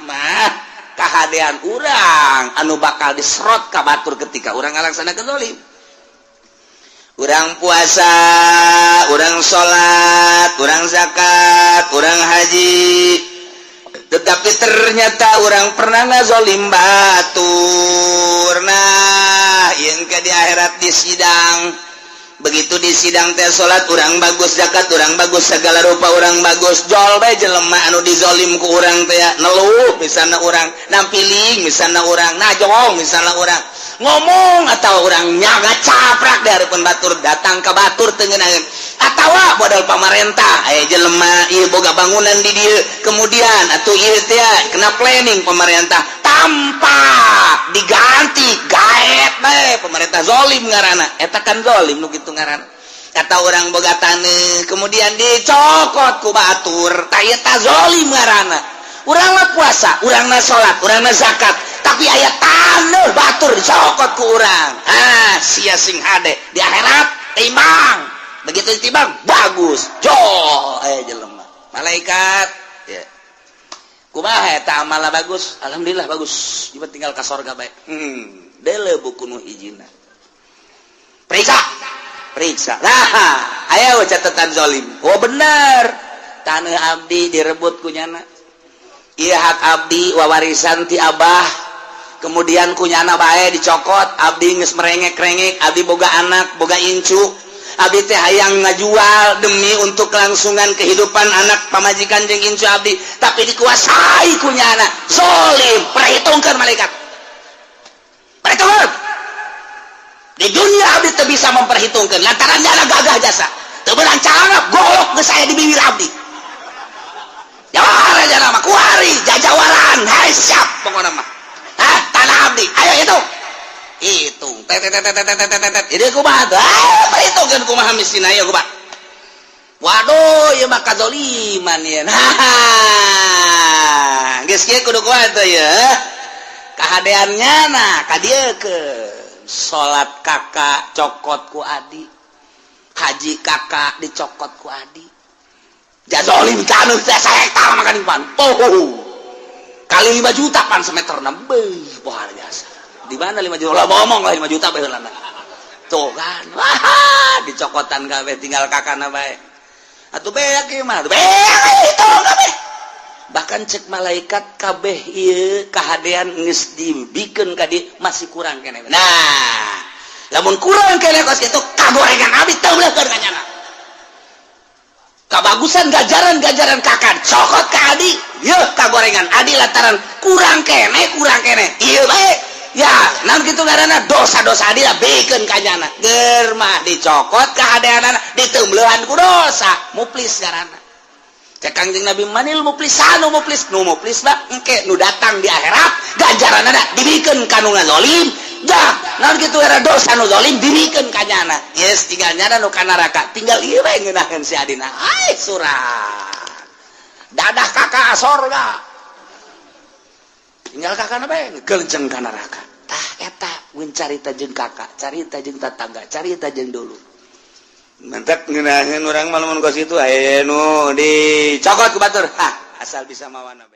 mah kahadean urang anu bakal diserot ka batur ketika urang ngalaksanakeun zolim. Urang puasa, urang salat, urang zakat, urang haji, tetapi ternyata urang pernah ngazolim batur. Nah, yang ke di akhirat di sidang, begitu di sidang teh, salat urang bagus, zakat urang bagus, segala rupa urang bagus, jol bae jelema anu dizolim ku urang teh neluh misalnya, urang nampiling misalnya, urang najong misalnya, urang ngomong atau urang nyaga caprak di hadapan batur, datang ke batur tengenaheun atawa modal pamarentah, aya jelema ieu boga bangunan di dieu, kemudian atuh ieu teh kena planning pemerintah tanpa diganti, gaet bae pemerintah, zolim ngaranna eta kan, zolim nu kitu ngaranna. Kata urang boga taneuh, kemudian dicokot ku batur, tah eta zolim ngaranna. Urang mah puasa, urang mah salat, urang mah zakat, tapi aya taneuh batur dicokot ku urang. Ah, sia sing hade di akhirat timbang. Begitu ditimbang bagus, jol aya jelema malaikat ya, kumaha eta amalna? Bagus, alhamdulillah bagus, ieu tinggal ka sorga bae. Dele buku nu hijina, periksa, periksa. Nah, aya catatan zolim. Oh, bener, tanah abdi direbut ku nyana. Iya, hak abdi wawarisan ti abah, kemudian ku nyana bae dicokot. Abdi geus merengek-rengek, abdi boga anak, boga incu, abdi teh hayang ngajual demi untuk kelangsungan kehidupan anak, pamajikan jeung incu abdi, tapi dikuasai ku nyana, zolim. Perhitungkan malaikat, perhitungkan. Di dunia abdi teu bisa memperhitungkan lantaran nyana gagah jasa, teu beunang cangap golok geus aya di bibir abdi. Jawara jana mah kuari jajawaran. Hai, siap pokokna mah. Hah, tanah abdi ayo hitung, hitung, tet tet tet tet tet tet tet. Ini kumaha tuh? Ah, perhitungkeun kumaha mistina ieu, kumaha? Waduh, ieu mah kazoliman ieu. Nah, geus kieu kudu kumaha tuh ya kahadeannya? Nah, ka dieu ke salat kakak cokot ku adi, haji kakak dicokot ku adi, jazolim taneuh teh sahektar makan pan. Oh, kali 5 juta pan semeter. Beuh, luar biasa. Di mana 5 juta lah, ngomong lah 5 juta bae heulana. Tuh kan, wah, dicokotan kabeh, tinggal kakana bae. Atuh beak ieu mah, beak itu kabeh. Bahkan cek malaikat, kabeh ieu kahadean geus dibikeun ka dieu, masih kurang keneh. Nah, lamun kurang keneh kos kitu, kagorengan abdi teu ka nyana. Kabagusan gajaran-gajaran kakak cokot ke adi, yeuh kagorengan adi lantaran kurang kene, kurang kene ieu bae ya. Naon kitu ngaranna? Dosa-dosa adi lah bikeun ka nyana. Ger mah dicokot kahadeanana, diteumleuhan ku dosa, muflis ngaranna. Cek Kangjeng Nabi, manil muflisanu? Muflis, nu muflis mah engke nu datang di akhirat, ganjaranana dibikeun ka nu ngazolim. Dah, naon kitu era? Dosa nu zalim dibikeun ka nyana. Yes, tinggal nyana nu ka neraka, tinggal ieu bae ngeunaheun si adina. Ai surat dadah kakak sorga, tinggal kakak bae gelenceng ka neraka. Tah, eta mun carita jeung kakak, carita jeung tetangga, carita jeung dulu. Mentek ngeunaheun urang mah lamun kos kitu, aya nu dicokot ku batur. Hah, asal bisa mawana.